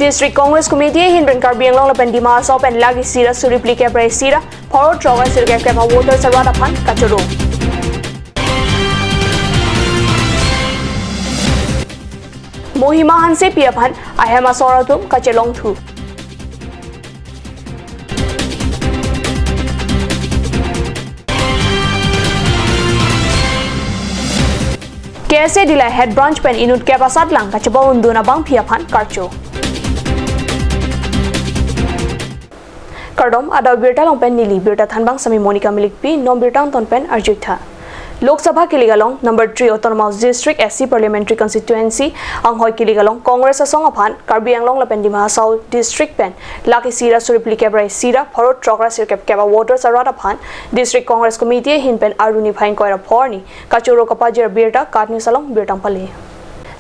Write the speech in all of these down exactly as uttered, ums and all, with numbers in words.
District Congress Committee ahin pen Karbi Anglong lapen Dima Hasao pen lakh isi ra suri phlikep ra isi ra pharo throk ra sirkep kep a voters arat aphan kachoro. Mohima Hansepi aphan ahem asor atum kachelongthu. K S A Dillai Head Branch pen inut kep asatlang kachepaundun abangpi aphan karcho. Kardom, adap birta along pen neli birta thanbang sami Monica Milikpi, non birta angton pen arjuitha. Lok Sabha kilik along number three Autonomous District S C Parliamentary Constituency anghoi kilik along Congress asong aphan Karbi Anglong lapen Dima Hasao District pen lakh isi ra suri phlikep ra isi ra pharo throk ra sirkep kep a voters arat aphan District Congress Committee ahin pen Aruni phai ingkoi ra pho arni kachoro kapajir birta KAT News along birta pale.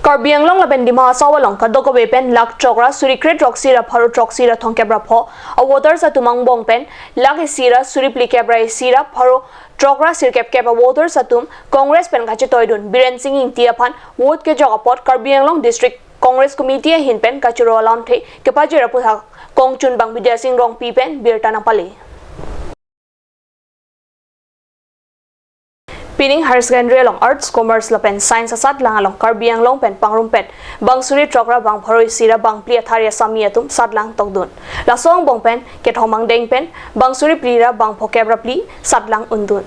Karbi Anglong lapen Dima Hasao along kadokave pen lakh throk ra suri kre throksi ra pharo throksi ra thomkep ra pho a voters atum angbong pen lakh isi ra suri phlikep ra isi ra pharo throk ra sirkep kep a voters atum Congress pen kachetoidun Biren Sing Ingti aphan vote kejok apot Karbi Anglong District Congress Committee ahin pen kachoro alamthe kepajir aputhak kongchunbang Bidya Sing Rongpi pen birta nangpale. Pining higher secondary along Arts, Commerce lapen Science asatlang along Karbi Anglong pen pangrumpet bang suri throk ra bang pharo isi ra bang phli athari asami atum satlang tokdun. Laso angbong pen kethom angdeng pen bang suri phli ra bang phokep ra phli satlang undun.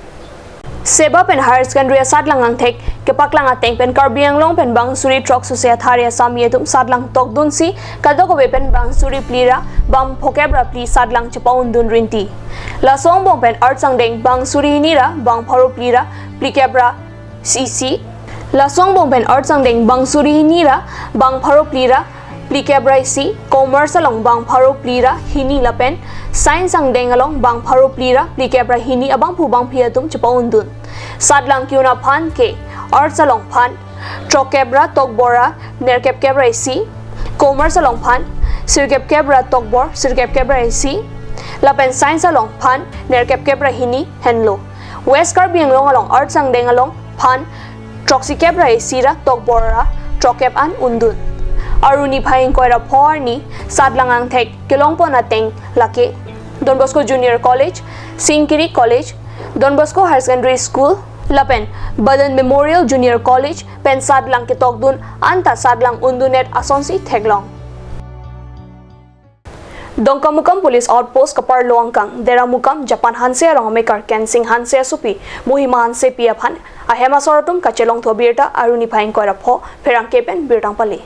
SEBA pen higher secondary asatlang angthek kepaklang ateng pen Karbi Anglong pen bang suri throk suse athari asami atum satlang tokdunsi kadokave pen bang suri phli ra bang phokep ra phli satlang chepaundun rinti. Laso angbong pen Arts angdeng bang suri hini ra bang pharo phli ra phlikep ra isi. Laso angbong pen Arts angdeng bang suri hini ra bang pharo phli ra phlikep ra isi, Commerce along bang pharo phli ra hini lapen Science angdeng along bang pharo phli ra phlikep ra hini abangphu bangphi atum chepaundun. Satlang ke-un aphan ke Arts along phan throkkep ra tokbor ra nerkep kep ra isi, Commerce along phan sirkep kep ra tokbor sirkep kep ra isi, lapen Science along phan nerkep kep ra hini henlo. West Karbi Anglong along Arts angdeng along phan throksi kep ra isi ra tokbor ra throkkep an undun. Aruni phai ingkoi ra pho arni satlang angthek kelongpon ateng lake Don Bosco Junior College, Singkiri College, Don Bosco Higher Secondary School lapen Badan Memorial Junior College pen satlang ketokdun anta satlang undundet asonsi theklong. Dongkamukam Police Outpost kaparlo angkang Deramukam Japan Hanse arong amekar Kensing Hanse asopi Mohima Hansepi aphan ahem asor atum kachelongthu abirta aruni phai ingkoi ra pho pherangke pen birta pale.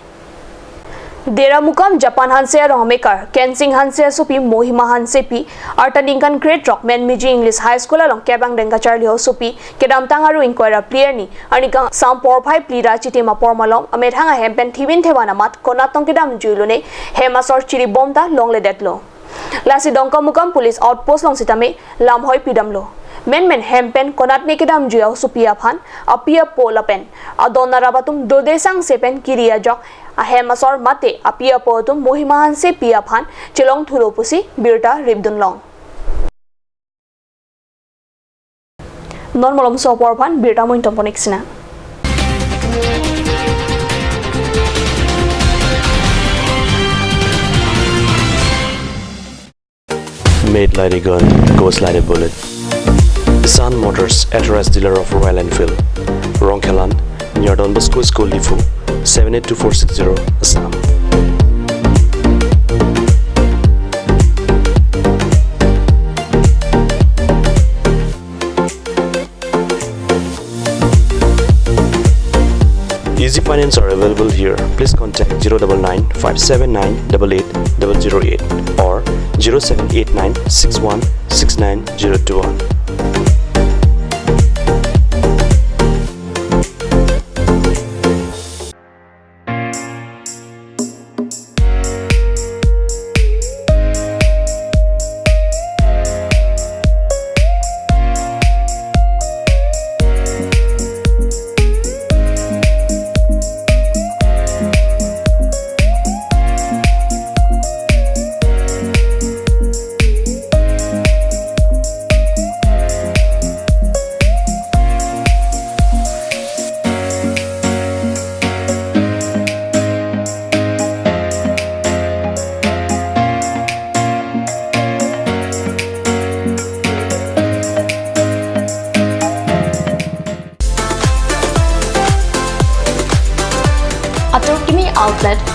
Deramukam Japan Hanse arong amekar Kensing Hanse asopi Mohima Hansepi arta ningkan kre throk Menmiji English High School along kep angdeng kacharli asopi kedamtang aru ingkoi ra phli arni arni kangsam porphai phli ra chitim apor malom amethang ahem pen thibin thevan amat konat tong kedamjui lone hem asor chiribom ta longledetlo. Lasi Dongkamukam Police Outpost along sitame lamhoi pidamlo. Menmen hem pen konatne kedamjui asopi aphan api apo lapen adon arap atum dode sangse pen kiri ajok ahem asor mate api apo atum Mohima Hansepi aphan chelongthulo pusi birta ripdunlong. Non malomso apor aphan birta mo ingtonpon ik sinang. Made like a gun, goes like a bullet. Sun Motors, authorized dealer of Royal Enfield. Rongkhelan, near Don Bosco School, Diphu, seven eight two four six zero, Assam. Easy finance are available here. Please contact zero double nine five seven nine double eight double zero eight or zero seven eight nine six one six nine zero two one.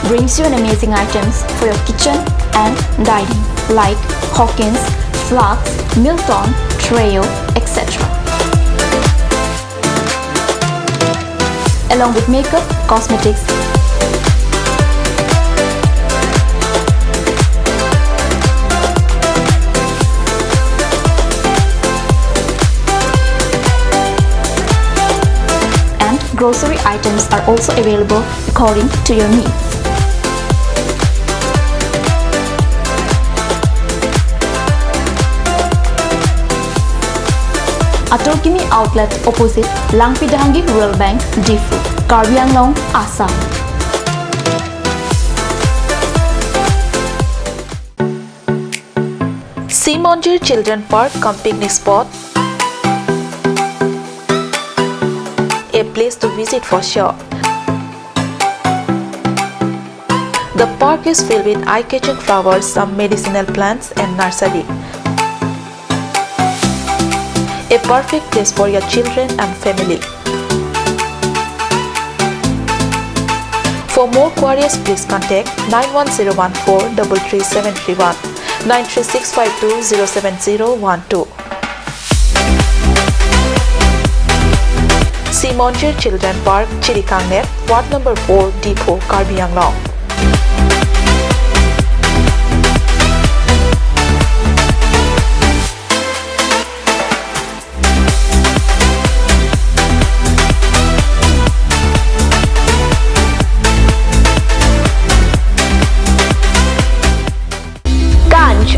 brings you an amazing items for your kitchen and dining, like Hawkins, flasks, Milton, Treo, et cetera, along with makeup, cosmetics, and grocery items are also available according to your needs. Atur Kimi Outlet, opposite Langpi Dehangi Rural Bank, Diphu, Karbi Anglong, Assam. Sea Monjir Children Park cum picnic spot, a place to visit for sure. The park is filled with eye-catching flowers, some medicinal plants and nursery. A perfect place for your children and family. For more queries, please contact nine one zero one four double three seven three one, nine three six five two zero seven zero one two. Sea Monjir Children Park, Chirikangnet, Ward number four, Diphu, Karbi Anglong. Ganj.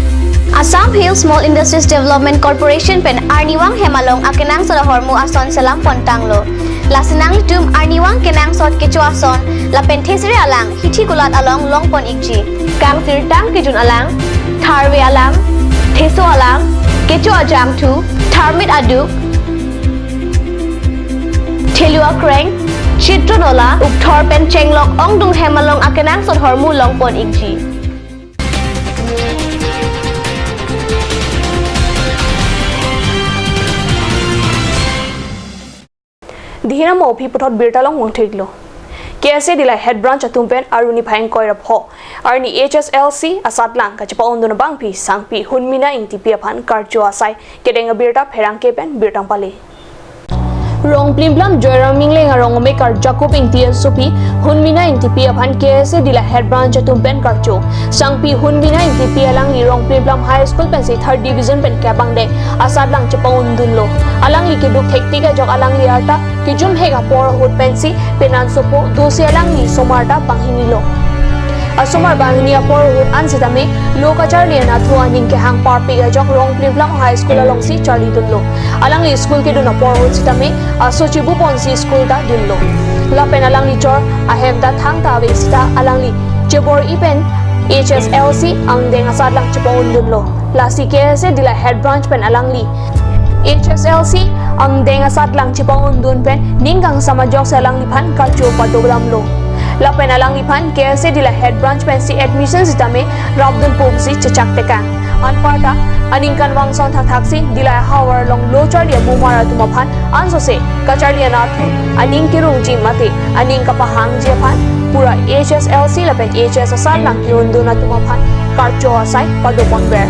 Assam Hill Small Industries Development Corporation pen arnivang hem along akenangsot ahormu ason selam pontanglo. Lasi nanglitum arnivang kenangsot kecho ason lapen thesere alang hithi kulat along longpon ikji. Kangsirtang kejun alang, tharve alang, theso alang, kecho ajangthu, tharmit aduk, thelu akreng, chitron ola, ukthor pen chenglok ongdung hem along akenangsot ahormu longpon ikji. Dihina mo aphi puthot birta along vangtheklo. K S A Dillai Head Branch atum pen arni phai ingkoi ra pho arni H S L C asatlang kachepa-undun abangpi sangpi Hunmina Ingtipi aphan karcho asai kedeng abirta pherangke pen birta pale. Rongplimplam Joyram Ingleng arong ome karjakkup Ingti asopi Hunmina Ingtipi aphan K S A Dillai Head Branch atum pen karcho. Sangpi Hunmina Ingtipi alangli Rongplimplam High School pensi third division pen kepangdeng asatlang chepa-undunlo. Alangli keduk thektik ajok alangli arta kejumhek apor ahut pensi penan sopo dosi alangli osomar ta banghinilo. Osomar banghini apor ahut an sitame lo kacharli anatthu aning kehang parpik ajok Rongplimplam High School alongsi charlidunlo. Alangli school kedun apor ahut sitame aso chibuponsi school ta dunlo. Lapen alangli chor ahem ta thangta ave sita alangli chebor-i pen H S L C angdeng asatlang chepa-undunlo. Lasi K S A Dillai Head Branch pen alangli H S L C angdeng asatlang chepa-undun pen ning kangsam ajoksi alangliphan karcho padodamlo. Lapen alangliphan K S A Dillai Head Branch pensi admission sitame rapdunpo pusi chechak tekang. Anparta aningkanvang ason thakthaksi Dillai ahavar along lo charli amumar atum aphan ansose kacharli anatthu aning kerungji mate aning kapahangji aphan pura H S L C lapen H S asatlang ke-undun atum aphan karcho asai padoponver.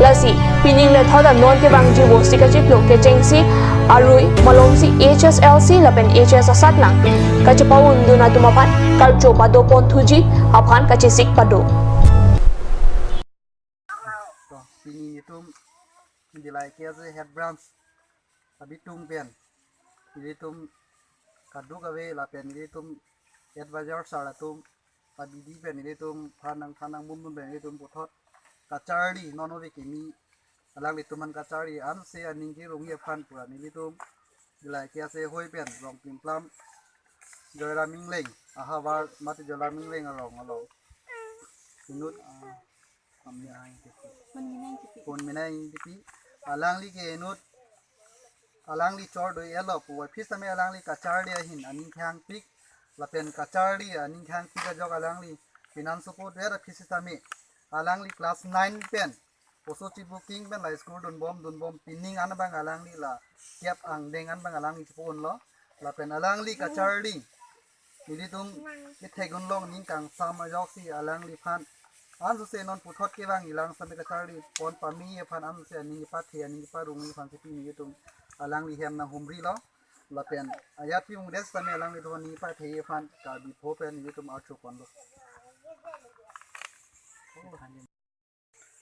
Lasi pining lethot anon kevangji bosti kachiplo kechengsi arui malomsi H S L C lapen H S asatlang kachepa-undun atum aphan karcho padoponthuji aphan kachesik pado. To, pini nelitum Dillai K S A Head Branch abitung pen nelitum kadokave lapen nelitum advisor sir atum pabidi pen nelitum phanang phanang mumun pen nelitum puthot kacharli non ove kimi alanglitum aphan kacharli anse aning kerungji aphan pura nelitum Dillai K S A hoi pen Rongplimplam Joyram Ingleng ahavar mate Joyram Ingleng arong along inut, ah, Hunmina Ingtipi. Hunmina Ingtipi. Alangli ke inut, alangli chor do-elo puvoiphit sitame alangli kacharli ahin aning kehangpik, lapen kacharli aning kehangpik ajok alangli penan sopo dover aphi sitame alangli class nine pen oso chibuking pen la school dunbom dunbom pining an abang alangli la kep angdeng an abang alangli chepa-unlo. Lapen alangli kacharli Nelitum kethek-un long ning kangsam ajoksi alangliphan ansose non puthot kevangji lang sami kacharli pon pame aphan ansose aning kepathe aning keparong aphan si nelitum alangli hem nanghumri lo. Lapen ajat pi ungdes sami alanglitum aning kepathe aphan Karbi pho pen nelitum archo ponlo.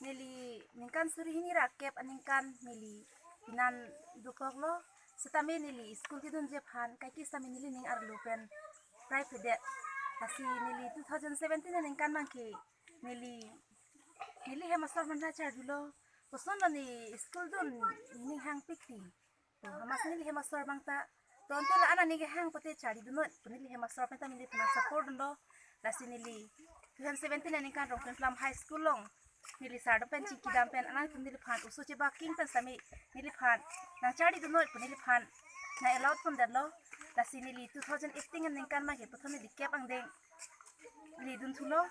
Neli ningkan suri hini ra kep aningkan neli pinan dukoklo. Setame neli school kedunji aphan kaike setame neli ning arlo pen prai pedet. Lasi neli two thousand seventeen aningkan abangke neli neli hem asor manna charjulo. Kosonlo ne school dun ning hangpikti. To, hamas neli hem asor abang ta. To, anto la-an aning kehang pote charli dunnoi. To, neli hem asor pen ta neliphan support dunlo. Lasi neli two thousand seventeen aningkan Rongkhenslam High School along neli sir do pen chingki dam pen alangtum neliphan oso chebaking pen sami neliphan nangcharli dunnoi pu neliphan nang-allowed pondetlo. Lasi neli two thousand eighteen aningkan abangke prothom neli kep angdeng neli dunthulo.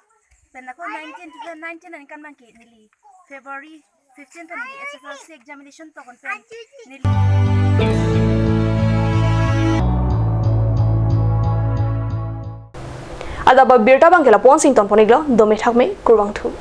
Pen ako nineteen, two thousand nineteen aningkan abangke neli February fifteen ta neli S S L C examination tokon pen neli. Adap abirta abangke lapu-an si ington pon-iklo, dome thakme, kurvangthu.